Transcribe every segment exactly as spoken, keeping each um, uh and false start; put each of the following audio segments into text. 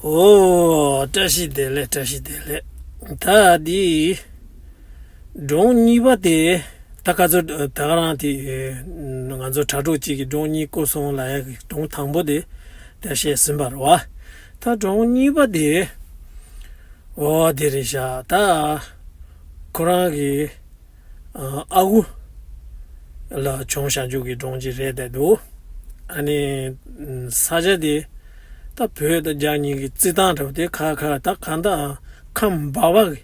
ཨོ། བཀྲ་ཤིས་བདེ་ལེགས། བཀྲ་ཤིས་བདེ་ལེགས། ད་འདི་སྒྲུང་གཉིས་པ་དེ། ད་ག་ཚོད་ད་ག་རང་དེ། ང་ཚོ་དྲ་གྲོགས་གཅིག་གིས་སྒྲུང་གཉིས་བསྐུར་སོང་ལབ་ཡག་གི་སྒྲུང་དང་པོ་དེ་ད་བཤད་ཟིན་པ་རེད་བ། ད་སྒྲུང་གཉིས་པ་དེ། ཨོ་དེ་རེད་ཤག་ད་ཁོ་རང་གི་ཨ་ཨ་ཁུ་ལ་བྱུང་བཞག་རྒྱུ་གི་སྒྲུང་ཅིག་རེད་བསྡད་འདུག་ཨ་ནི་ས་ཆ་དེ་ད་བོད་དང་རྒྱ་གཉིས་ཀྱི་རྩེད་ཐང་འདྲ་བོ་དེ། ཁ་ཁ་ད་གང་ལྟར་ཁམས་སྦག་སྦག་གི་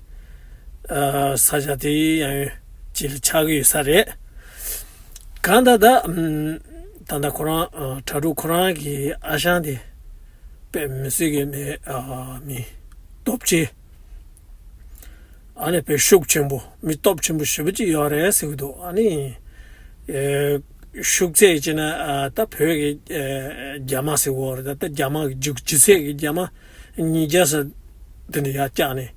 ཨ་ས་ཆ་དེ་ཡང་ཅིག་ལ་ཆགས་ཀྱི་ཡོད་ས་རེད། གང་ལྟར་ད་ད་ལྟ་ཁོ་རང་ཨ་དྲ་གྲོགས་ཁོ་རང་གི་ཨ་ཞང་དེ་དཔེ་མི་སྲིད་ཀྱི་མི་ཨ་མི་སྟོབས་ཆེ། ཨ་ནི་དཔེ་ཤུགས་ཆེན་པོ། མི་སྟོབས་ཆེན་པོ་ཞེ་པོ་ཅིག་ཡོད་རེད་ཟེར་གྱི་འདུག་ཨ་ནི་ཨེ་ཤུགས་ཚད་བྱས་ན་ཨ་ད་བོད་ཀྱི་ཨེ་རྒྱ་མ་ཟེར་གྱི་ཡོད་རེད། ད་ད་རྒྱ་མ་གི་ལྗིད་ལྗིད་ཚད་ཀྱི་རྒྱ་མ་ཉིས་བརྒྱ་ཙམ་དེ་འདྲ་ཡར་བཀྱགས་ནས་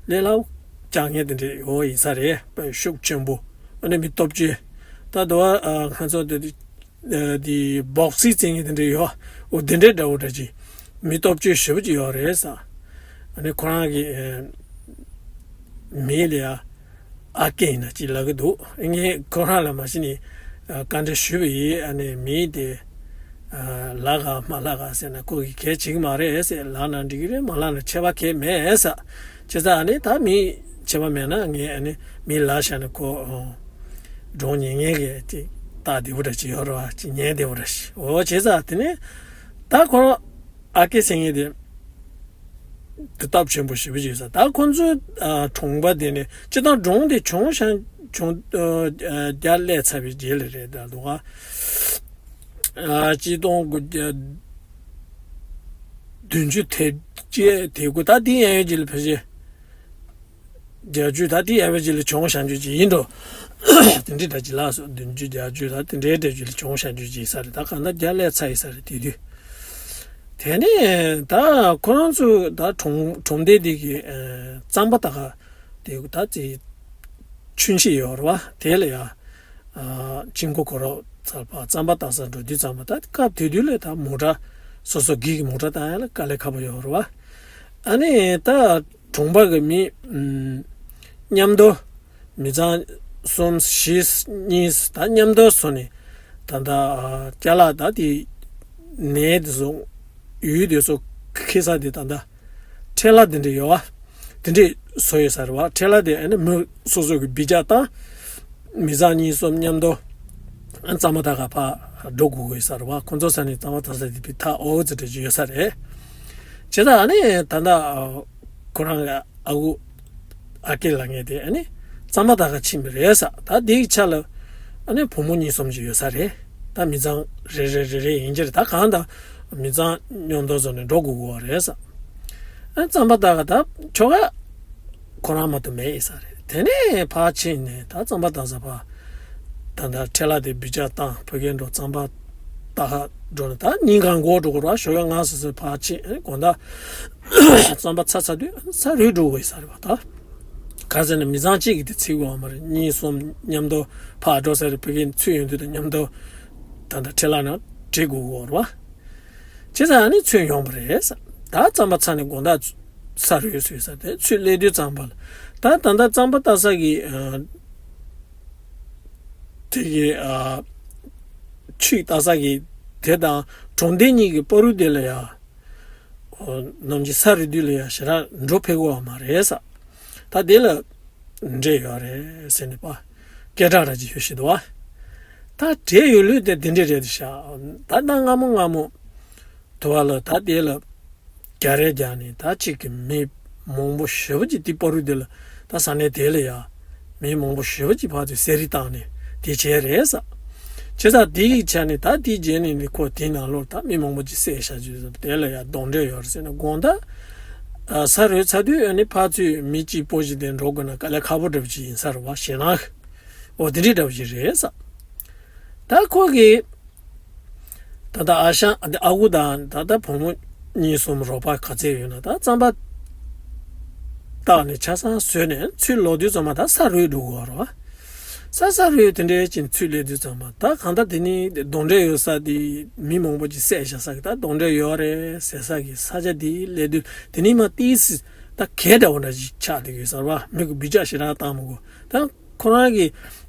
ལས་སླ་པོ་བཀྱགས་མཁན་དེ་འདྲ་ཡོད་ཡིན་ས་རེད། དཔེ་ཤུགས་ཆེན་པོ། ཨ་ནི་མི་སྟོབས་ཆེ། ད་དུ་བ་ཨ་ང་ཚོ་དེ་ཨ་དེ་སྦོག་སིང་རྩེད་མཁན་དེ་འདྲ་ཡོད། འོ་དེ་འདྲའི་འདྲ་བོ་འདྲ་ཅིག་མི་སྟོབས་ཆེ་ཞེ་པོ་ཅིག་ཡོད་རེད་ཟེར། ཨ་ནི་ཁོ་རང་གི་ཨ་མིང་ལ་ཡ་ཨ་ཀེ་ཡིན་ན་ཅིག་ལབ་ཀྱི་འདུག་ངས་ཁོ་རང་ལ་མ་གཞི་ནས་ཨ་བཀའ་འདྲི་ཞུས་པ་ཡིན། ཨ་ནི་མིང་དེ་ཨ་ལབ་ག་མ་ལབ་ག་ཟེར་ན། ཁོ་གིས་གལ་བྱེད་ཀྱི་མ་རེད་ཟེར། ལབ་ན་འགྲིག་གི་རེད། མ་ལབ་ན་ཁྱད་པར་གང་ཡང་མེད་ཟེར། བྱས་ཙང་ཨ་ནི་ད་མིང་ཁྱད་པར་མེད་ན། ངས་ཨ་ནི་མིང་ལབ་བཞག་ན་ཁོ་ཨ་སྒྲུང་ཉན་མཁན་གྱི་ཅིག་སྟབས་བདེ་པོ་འདྲ་ཅིག་ཡོད་རེད་བ། ཅིག་ཉན་བདེ་པོ་འདྲ་ཞིག་འོ་བྱས་ཙང་དེ་ནས་ད་ཁོ་རང་ཨ་ཀེ་ཟེར་མཁན་དེ་དེ་སྟོབས་ཆེན་པོ་ཞེ་པོ་ཅིག་ཡོད་ས། ད་ཁོ་ཚོའི་ཨ་གྲོང་པ་དེ་ནས་སྤྱིར་བཏང་སྒྲུང་དེ་བྱུང་ཤག་བྱུང་ཨ་རྒྱ་སླེབས་ཚར་བའི་རྗེས་ལ་རེད། ད་དུ་བ་ཨ་གཅིག་སྟོང་དགུ་བརྒྱ་བདུན་ཅུ་དེ་བཅས་དེ་དགུ། ད་དེ་ཡན་ཡོད་ཅིག་ལ་ཕལ་ཆེར་བརྒྱད་ཅུ། ད་དེ་ཡན་ཡོད་ཅིག་ལ་བྱུང་ཤག་རྒྱུ་ཅིག་ཡིན་འགྲོ། དེ་འདྲའི་འདྲ་ཅིག་ལགས་སོ། བདུན་ཅུ་བརྒྱད་ཅུ་ད་དེ་འདྲའི་འདྲ་ཅིག་ལ་བྱུང་ཤག་རྒྱུ་ཅིག་ཡིན་ས་རེད། ད་གང་ལྟར་རྒྱ་སླེབས་ཚར་ཡིན་ས་རེད། དེ་དུས་དེ་ནས་ད་ཁོ་རང་ཚོ་ད་གྲོང་གྲོང་སྡེ་དེ་གི་ཨ་རྩམ་པ་ད་ག་དེ་ད་ཅིག་ཆུན་ཆེ་ཡོད་རེད་བ། དེ་ལ་ཡ་ཨ་ཅིང་གོ་གོ་རོ་ཚར་བ་རྩམ་པ་ལྟ་ས་འགྲོ་དུས་ཙམ་པ། ད་སྐབས་དེ་དུས་ལ་ད་མོ་ཊ་སོ་སོ་སྒེར་གྱི་མོ་ཊ་བཏང་ཡ་ལ་དཀའ་ལས་ཁག་པོ་ཡོད་རེད་བ། ཨ་ནི་ད་གྲོང་པ་གི་མི་ཨམ་མཉམ་དུ་མི་ཚང་གསུམ་བཞི་གཉིས་ད་མཉམ་དུ་བཟོས་ནས། ད་ད་ཨ་ཅ་ལག་ད་དེ་ནས་དེ་ཚོ་ཡོད་དེ་ཚོ་ཁེ་ས་དེ་ད་ད་ཁྲལ་ལ་དེ་འདྲ་ཡོད་བ། དེ་འདྲས་བཟོས་ཡོད་ས་རེད་བ། ཁྲལ་ལ་དེ་ཨ་ནི་མི་སོ་སོ་གི་བི་ཅག་བཏང་། མི་ཚང་གཉིས་གསུམ་མཉམ་དུ་ཨ་རྩམ་པ་ད་ག་ཕར་འགྲོ་དགོས་ཀྱི་ཡོད་ས་རེད་བ། ཁོང་ཚོ་ས་ནས་རྩམ་པ་ད་ས་དེ་བི་ཐག་འོ་ཙི་འདྲ་ཅིག་ཡོད་ས་རེད། བྱས་ཙང་ཨ་ནི་ད་ལྟ་ཁོ་རང་གི་ཨ་ཁུ་ཨ་ཀེ་ལབ་མཁན་དེ་ཨ་ནི་རྩམ་པ་ད་ག་ཕྱིན་པ་རེད་ཟེར། ད་དེའི་ཆ་ལ་ཨ་ནི་བུ་མོ་གཉིས་གསུམ་ཅིག་ཡོད་ས་རེད། ད་མི་ཚང་རེ་རེ་རེ་རེ་ཡིན་གྱི་རེད། ད་གང་ལྟར་མི་ཚང་མཉམ་དུ་བཟོས་ནས་འགྲོ་དགོས་ཀྱི་ཡོད་རེད་ཟེར། ཨ་རྩམ་པ་ད་ག་ད་ཁྱོ་ག་ཁོ་རང་མ་གཏོགས་མེད་ཡིན་ས་རེད། དེ་ནས་ཕར་ཕྱིན་ནས་ད་རྩམ་པ་ད་ས་ཕར་ད་ད་ཁྲལ་ལ་དེ་བི་ཅག་བཏང་། ཕ་གིར་འགྲོ། རྩམ་པ་ད་ག་འགྲོ་ནས་ད་ཉིན་གང་འགོར་འགྲོ་གི་རེད་བ། ཞོགས་ཀས་སྔ་སོ་སོ་ཕར་ཕྱིན། ཨ་ནི་དགོང་དག་རྩམ་པ་ཚ་ཚ་དུས་ས་རུལ་འགྲོ་གི་ཡོད་ས་རེད་བ། ད་ག་ཟེར་ན་མི་ཚང་གཅིག་གིས་དེ་འཚོལ་གྱི་ཡོད་མ་རེད། གཉིས་གསུམ་མཉམ་དུ་ཕར་འགྲོ་ས་རེད། ཕ་གིར་ཚུར་ཡོང་དུས་དང་མཉམ་དུ་ད་ད་ཁྲལ་ལ་ནང་བྲིས་དགོས་ཀྱི་ཡོད་རེད་བ། བྱས་ཙང་ཨ་ནི་ཚུར་ཡོང་བ་རེད་ཟེར། ད་རྩམ་པ་ཚ་ནས་དགོང་དག་ས་རུལ་སོང་ས་དེ་ཚུར་སླེབས་དུས་ཙམ་པ་ལ། ད་ད་ལྟ་རྩམ་པ་ལྟ་ས་གི་ཨ་དེ་གི་ཨ་ཆུ་ལྟ་ས་གི་དེ་དང་གྲོང་སྡེ་གཉིས་ཀྱི་བར་དུ་དེ་ལ་ཡ་ཨོ་ནམ་རྒྱུན་ས་རུལ་དུས་ལ་ཡ་ཞེ་དྲག་འགྲོ་ཕོད་ཀྱི་ཡོད་མ་རེད་ཟེར། ད་དེ་ལ་འདྲེ་ཡོད་རེད་ཟེར་ནས་པ་སྐད་གྲགས་ར་ཅིག་ཡོད་ཤི་འདུག་བ། ད་འདྲེ་ཡོད་ལུགས་དེ་དེ་འདྲ་རེད་ཤག་ད་ད་སྔ་མོ་སྔ་མོ་དུ་བ་ལ་ད་དེ་ལ་རྒྱ་རེད་རྒྱ་ནི་ད་གཅིག་གི་མི་མང་པོ་ཞེ་པོ་ཅིག་དེ་བར་དུ་དེ་ལ་ད་ས་གནས་དེ་ལ་ཡ་མི་མང་པོ་ཞེ་པོ་ཅིག་ཕར་ཚུར་བསད་རེས་བཏང་ནས་དེ་བྱས་རེད་ཟེར། བྱས་ཙང་དེ་ཡི་ཆ་ནས་ད་དེའི་རྗེས་ནས་ནི་ཁོ་དེའི་ནང་ལོགས་ད་མི་མང་པོ་ཅིག་བསད་བཞག་རྒྱུ་དེ་ལ་ཡ་གདོན་འདྲེ་ཡོད་རེད་ཟེར་ནས། དགོང་དག་ཨ་ས་རུལ་ཚར་དུས་ཨ་ནི་ཕར་ཚུར་མི་གཅིག་པོ་ཞིག་དེ་འགྲོ་དགོས་ན་དཀའ་ལས་ཁག་པོ་འདྲ་པོ་ཅིག་ཡིན་ས་རེད་བ། ཞེད་སྣང་། འོ་དེ་འདྲའི་འདྲ་པོ་ཞིག་རེད་ཟེར། ད་ཁོ་གིས་ད་ལྟ་ཨ་ཞང་ཨ་ཁུ་དང་ད་ལྟ་བུ་མོ་གཉིས་གསུམ་རོགས་པ་ག་ཚད་ཡོད་ན་ད་རྩམ་པ་བཏགས་ནས་ཆ་ཚང་བཟོས་ནས་ཚུར་ལོག་དུས་ཙམ་པ་ད་ས་རུལ་འགྲོ་གི་ཡོད་རེད་བ། ས་ས་རུ་དེ་འདྲའི་ཅིག་ཚུར་སླེབས་དུས་ཙམ་པ། ད་གང་ལྟར་དེ་ནི་གདོན་འདྲེ་ཡོད་ས་དེ། མི་མང་པོ་ཅིག་བསད་བཞག་ས་གི། ད་གདོན་འདྲེ་ཡོད་རེད་ཟེར་ས་གི་ས་ཆ་དེ་སླེབས་དུས། དེ་ནི་མ་ཏིས་ད་གད་འདྲ་བོ་འདྲ་ཅིག་ཆགས་བསྡད་ཡོད་ས་རེད་བ། མི་གི་བི་ཇ་ཞེ་དྲག་བཏང་མི་དགོས། ད་ཁོ་རང་གི་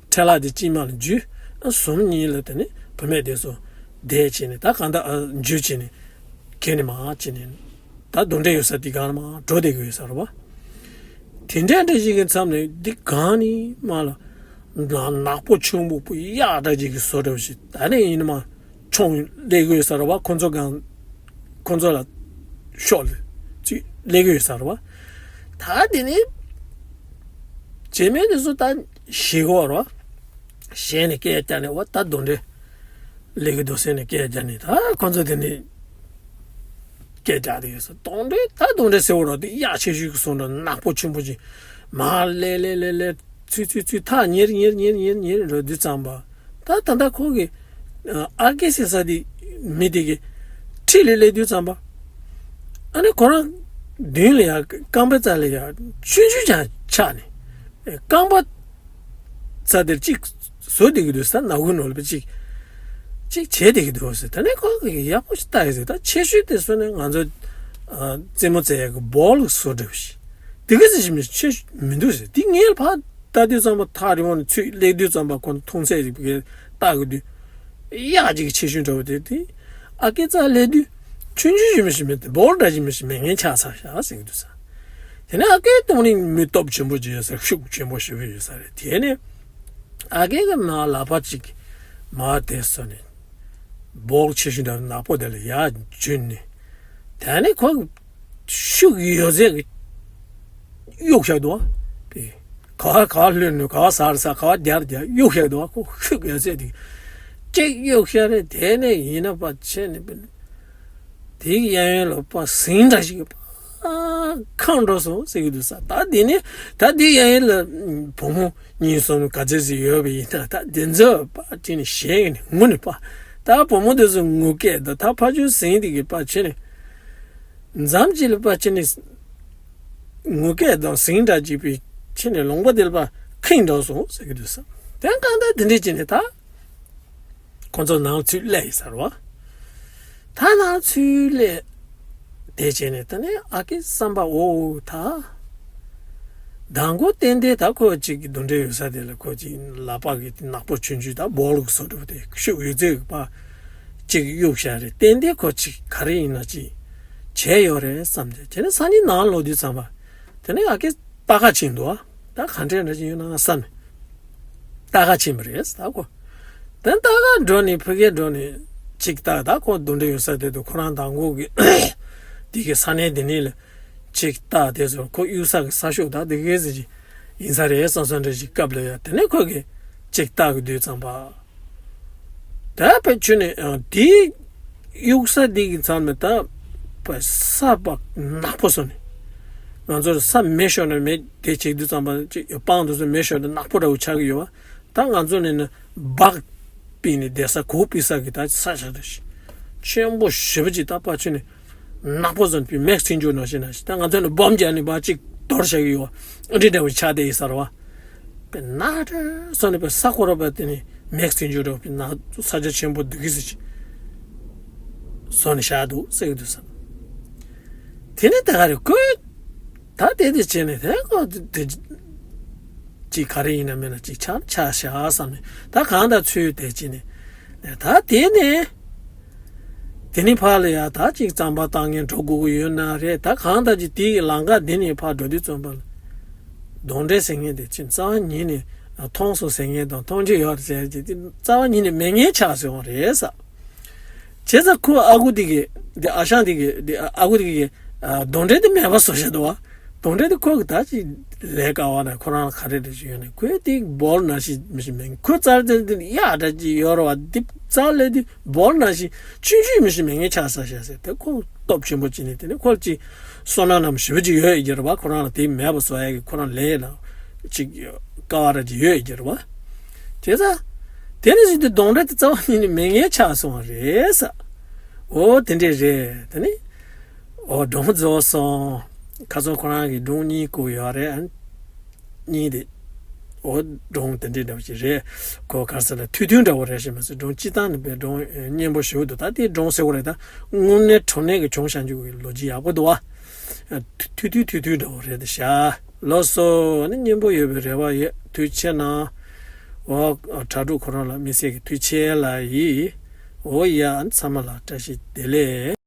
ཁྲལ་ལག་དེ་གཅིག་མ་ལ་འཇུས། ཨ་གཟུམ་གཉིས་ལ་དེ་ནི་བུད་མེད་དེ་ཚོ་བསྡད་བྱས་ནས། ད་གང་ལྟར་ཨ་འཇུས་བྱས་ནས་གད་ནས་མར་བྱས་ནས། ད་གདོན་འདྲེ་ཡོད་ས་དེ་སྒང་ལ་མར་འགྲོ་བསྡད་ཀྱི་ཡོད་ས་རེད་བ། དེ་འདྲ་འདྲ་ཞིག་གི་མཚམས་ནས་འདི་སྒང་ནས་མར་ལ་ནག་ནག་པོ་ཆེན་པོ་པོ་གཡག་འདྲ་ཅིག་གི་བཟོ་འདྲ་བ་ཞིག་ད་ནས་ཡིན་ན་མར་མཆོངས་སླེབས་ཀྱི་ཡོད་ས་རེད་བ། ཁོ་ཚོ་སྒང་ཁོ་ཚོ་ལ་ཤོག་ལེ་ཅིག་སླེབས་ཀྱི་ཡོད་ས་རེད་བ། ད་དེ་ནས་བྱེ་མའི་དེ་ཚོ་ད་ཞེད་གོ་རོ། ཞེད་ནས་སྐད་རྒྱག་ནས། འོ་ད་གདོན་འདྲེ་སླེབས་ཀྱི་འདུག་ཟེར་ནས་སྐད་རྒྱག་ནས། ད་ཁོ་ཚོ་དེ་ནས་སྐད་རྒྱག་དེ་ཡོད་ས། གདོན་འདྲེ་ད་གདོན་འདྲེ་ཟེར་བ་རོ། དེ་གཡག་ཆེ་ཤོས་ཀྱི་བཟོ་འདྲ་ནག་པོ་ཆེན་པོ་ཅིག་མར་སླེབས་སླེབས་སླེབས་སླེབས། ཚུར་ཚུར་ཚུར་ཐག་ཉེ་རུ་ཉེ་རུ་ཉེ་རུ་ཉེ་རུ་ཉེ་རུ་འགྲོ་དུས་ཙམ་པ། ད་ད་ལྟ་ཁོ་གི་ཨ་ཨ་ཀེ་ཟེར་ས་དེ་མི་དེ་གི་འཁྲིས་ལ་སླེབས་དུས་ཙམ་པ། ཨ་ནི་ཁོ་རང་མདུན་ལ་ཡ་རྐང་པའི་རྩ་ལ་ཡ་ཆུང་ཆུང་ཅིག་ཆགས་ནས། རྐང་པ་རྩ་དེར་གཅིག་བཟོ་བསྡད་ཀྱི་འདུག་ས། ནག་ཁུང་ནང་ལ་པ་གཅིག་གཅིག་བྱས་བསྡད་ཀྱི་འདུག་ཟེར། ད་ནས་ཁོ་གིས་ཡག་པོ་ཞིག་ལྟ་ཡི་ཟེར། ད་ཆེ་ཤོས་དེ་བཟོས་ནས་ང་ཚོ་ཨ་རྩེད་མོ་རྩེ་ཡག་གི་བོལ་བཟོ་འདྲ་བ་ཞིག་དེ་ག་ཟེར་ཞིག་མི་ཆེ་མི་འདུག་ཟེར། དེ་ངས་ཕར་ལྟ་དུས་ཙམ་པ་ཐག་རིང་བ་ནས་ཚུར་སླེབས་དུས་ཙམ་པ་ཁོ་མཐོང་ཚད་ཅིག་གི་ལྟ་གི་དུས། གཡག་ཅིག་གི་ཆེ་ཤོས་འདྲ་བོ་དེ་དེ་ཨ་ཀེ་རྩ་སླེབས་དུས་ཆུང་ཆུང་ཞིག་མི་ཞིག་མེད་དེ། བོལ་འདྲ་ཞིག་མི་ཞིག་མེད་མཁན་ཆགས་ཚར་ཤག་ཟེར་གི་འདུག་ས། དེ་ནས་ཨ་ཀེ་གདོང་ནི་མི་སྟོབས་ཆེན་པོ་ཅིག་ཡོད་ས། ཤུགས་ཆེན་པོ་ཞེ་པོ་ཡོད་ས་རེད། དེ་ནས་ཨ་ཀེ་གི་མར་ལག་པ་ཅིག་མར་དེ་བཟོས་ནས་བོལ་ཆེ་ཤོས་འདྲ་བོ་ནག་པོ་དེ་ལ་ཡར་འཇུས་ནས། དེ་ནས་ཁོ་ཤུགས་ཡོད་ཚད་ཀྱིས་གཡུག་བཞག་འདུག་པས། ག་བ་ག་བ་ལྷོད་ནས་ག་བ་ཟ་རེ་ཟ། ག་བ་རྒྱག་རེ་རྒྱག་གཡུག་བཞག་འདུག་ཁོ་ཤུགས་ཡོད་ཚད་དེ་གཅིག་གཡུག་བཞག་རེད། དེ་ནས་ཡིན་ན་པ་ཆེ་ནས་པ་དེའི་གཡས་གཡོན་ལ་པ་ཟིང་འདྲ་ཞིག་པ་ཁེངས་འགྲོ་སོང་ཟེར་གི་འདུག་ས། ད་དེ་ནས་ད་དེའི་གཡས་གཡོན་ལ་བུ་མོ་གཉིས་གསུམ་ག་ཚོད་ཅིག་ཡོད་པ་ཡིན་ན། ད་དེ་ཚོ་པ་ཅིག་ནས་ཞེད་ནས་ངུ་ནས་པ། ད་བུ་མོ་དེ་ཚོ་ངུ་སྐད་དང་། ད་ཕར་ཕྱོགས་ཟིང་དེ་གི་པ་ཆེ་ནས། མཚམས་ཅིག་ལ་པ་ཆེ་ནས་ངུ་སྐད་དང་ཟིང་འདྲ་ཅིག་པའི་ཆེ་ནས་ལུང་པ་དེ་ལ་པ་ཁེངས་འགྲོ་སོང་ཟེར་གི་འདུག་ས། དེ་གང་ལྟར་དེ་འདྲས་བྱས་ནས་ད་ཁོ་ཚོ་ནང་ཚུར་སླེབས་ཡིན་ས་རེད་བ། ད་ནང་ཚུར་སླེབས་དེ་བྱས་ནས། ད་ནི་ཨ་ཀེ་བསམ་པ། འོ་ད་མདང་དགོང་ཏན་ཏན་ད་ཁོ་ཅིག་གདོན་འདྲེ་ཡོད་ས་དེ་ལ་ཁོ་ཅིག་ལག་པ་གི་ནག་པོ་ཆུང་ཆུང་ད་བོལ་གི་བཟོ་འདྲ་བོ་དེ་ཤུགས་ཡོད་ཚད་ཀྱིས་པ་ཅིག་གཡུག་བཞག་རེད། ཏན་ཏན་ཁོ་ཅིག་ག་རེ་ཡིན་ན་ཅིག་བྱས་ཡོད་རེད་བསམ་སྟེ། དེ་ནས་སང་ཉིན་ནང་ལོག་དུས་ཙམ་པ་དེ་ནས་ཨ་ཀེ་རྟ་ཁ་ཕྱིན་འདུག་ཨ། ད་ག་འདྲས་འདྲ་ཅིག་ཡོད་ན་བསམ་ནས་རྟ་ཁ་ཕྱིན་པ་རེད་ད་ཁོ། དེ་རྟ་ཁ་འགྲོ་ནས་ཕ་གིར་འགྲོ་ནས་ཅིག་ལྟ། ད་ཁོ་གདོན་འདྲེ་ཡོད་ས་དེ་དུ་ཁོ་རང་མདང་དགོང་གི་དེ་གི་ས་གནས་དེ་ནས་ལ་ཅིག་ལྟ། དེ་ཚོ་ཁོ་གཡུག་ས་གི་ས་ཕྱོགས་ད་དེ་གས་ཟེར་ཅིག་ཡིན་ས་རེད་བསམ་བསམ་འདྲ་ཅིག་སྐབས་ལ་ཡ། དེ་ནས་ཁོ་གིས་ཅིག་ལྟ་གི་དུས་ཙམ་པ། ད་ཕལ་ཆེར་ནས་ཨ་དེའི་གཡུག་ས་དེ་གི་མཚམས་ནས་ད་པ་ས་པ་ནག་པོ་བཟོས་ནས། ང་ཚོར་ས་མེ་ཤོར་ནས་མེ་དེ་བྱེད་དུས་ཙམ་པ་ཅིག་སྤང་དུས་ཚོད་མེ་ཤོར་ནས་ནག་པོ་འདྲ་བོ་ཆགས་ཀྱི་ཡོད་བ། ད་ང་ཚོ་ནས་ནི་སྦག་པི་ནས་བསྡད་ས་གུག་པི་ས་གི་ད་ས་ཆ་དེ་ཆེན་པོ་ཞེ་པོ་ཅིག་ད་པ་ཆེ་ནས་ནག་པོ་བཟོས་ནས་པི་མེག་ཚིག་འཇུག་ནང་བཞིན་ན་ཞིག་ད་ང་ཚོ་ནས་སྦོམ་རྒྱག་ནས་པ་ཅིག་དོར་བྱ་གི་ཡོད་བ། འདི་འདྲ་བོ་ཆགས་བསྡད་ཡིན་ས་རེད་བ། པའི་ནག་ཁྲ་སོང་ནས་པའི་ས་ཁོ་ར་པ་དེ་ནས་མེག་ཚིག་འཇུག་འདྲ་བོ་པའི་ནག་ས་ཆ་ཆེན་པོ་འདུག་གི་ཟེར་ཅིག་བཟོས་ནས་བཞག་འདུག་ཟེར་གི་འདུག་ས། དེ་ནས་ད་ག་རེ་ཁོས་ད་དེ་དེ་བྱས་ནས་དེ་ཁོ་དེ་ཅིག་ག་རེ་ཡིན་ན་མིན་ན་ཅིག་ཆགས་ཆགས་བཞག་བསམ་ནས། ད་གང་ལྟར་ཚུར་དེ་བྱས་ནས་ད་དེ་ནས་དེ་ནས་ཕར་ལ་ཡ་ད་ཅིག་རྩམ་པ་བཏང་མཁན་འགྲོ་དགོས་ཀྱི་ཡོད་ན་རེད། ད་གང་ལྟར་ཅིག་དེ་ཡི་ལམ་ཁ་དེ་ནས་ཕར་འགྲོ་དུས་ཙམ་པ་ལ་གདོན་འདྲེ་ཟེར་མཁན་དེ་ཅིག་རྩ་བ་ཉིད་ནས་མཐོང་སོང་ཟེར་མཁན་དང་མཐོང་རྒྱུ་ཡོད་ཟེར་གྱི་དེ་རྩ་བ་ཉིད་ནས་མེད་མཁན་ཆགས་སོང་བ་རེད་ས། བྱས་ཙང་ཁོ་ཨ་ཁུ་དེ་གི་དེ་ཨ་ཞང་དེ་གི་དེ་ཨ་ཁུ་དེ་གི་ཨ་གདོན་འདྲེ་དེ་མེད་པ་བཟོ་བཞག་འདུག་བ། གདོན་འདྲེ་དེ་ཁོ་གི་ད་ཅི་ལས་ཀ་བ་ན་ཁོ་རང་ལ་ག་རེ་རེ་ཞིག་ཡོད་ན། ཁོས་དེ་བོལ་ནང་བཞིན་མི་ཞིག་མེད། ཁོ་རྩར་དེ་དེ་གཡག་འདྲ་ཅིག་ཡོད་རེད་བ། དེ་རྩར་སླེབས་དུས་བོལ་ནང་བཞིན་ཆུང་ཆུང་མི་ཞིག་མེད་མཁན་ཆགས་ས་བཞག་ཟེར། དེ་ཁོ་སྟོབས་ཆེན་པོ་ཅིག་ནས་དེ་ནས་ཁོ་ལ་ཅིག་བསོད་ནམས་ཞེ་པོ་ཅིག་ཡོད་ཡོད་རེད་བ། ཁོ་རང་ལ་དེ་མེད་པ་བཟོ་ཡ་གི་ཁོ་རང་ལས་ལ་ཅིག་དཀའ་བ་ར་ཅིག་ཡོད་ཡོད་རེད་བ། བྱས་ཙང་དེ་ནས་བཟུང་སྟེ་གདོན་འདྲེ་དེ་རྩ་བ་ཉིད་ནས་མེད་མཁན་ཆགས་སོང་བ་རེད་ས། འོ་དེ་འདྲས་རེད། དེ་ནས་འོ་སྒྲུང་རྫོགས་སོང་། ཁ་སང་ཁོ་རང་གི་སྒྲུང་གཉིས་བསྐུར་ཡོད་རེད། ཨ་གཉིས་དེ་ འོ་སྒྲུང་དེ་འདྲའི་འདྲ་བ་ཞིག་རེད། ཁོ་ག་རེ་ཟེར་ལ་ཐུང་ཐུང་འདྲ་བོ་རེད་ཤག་མ་ཟད་སྒྲུང་སྤྱིར་བཏང་ནས་པའི་སྒྲུང་སྙན་པོ་ཞེ་པོ་འདུག་ད་དེའི་སྒྲུང་ཟེར་བ་རེད། ད་དངོས་གནས་དྲང་གནས་ཀྱི་བྱུང་བཞག་རྒྱུ་གི་ལོ་རྒྱུས་ཡག་པོ་འདུག་བ། ཐུང་ཐུང་ཐུང་ཐུང་འདྲ་བོ་རེད་ཤག་ལགས་སོ། ཨ་ནི་སྙན་པོ་ཡོད་པའི་རེ་བ་ཡོད། ཐུགས་རྗེ་གནང་། འོ་དྲ་གྲོགས་ཁོ་རང་ལ་དམིགས་བསལ་གྱི་ཐུགས་རྗེ་ལ་ཡིས། འོ་ཡ། ཨ་ནི་ཚང་མ་ལ་བཀྲ་ཤིས་བདེ་ལེགས།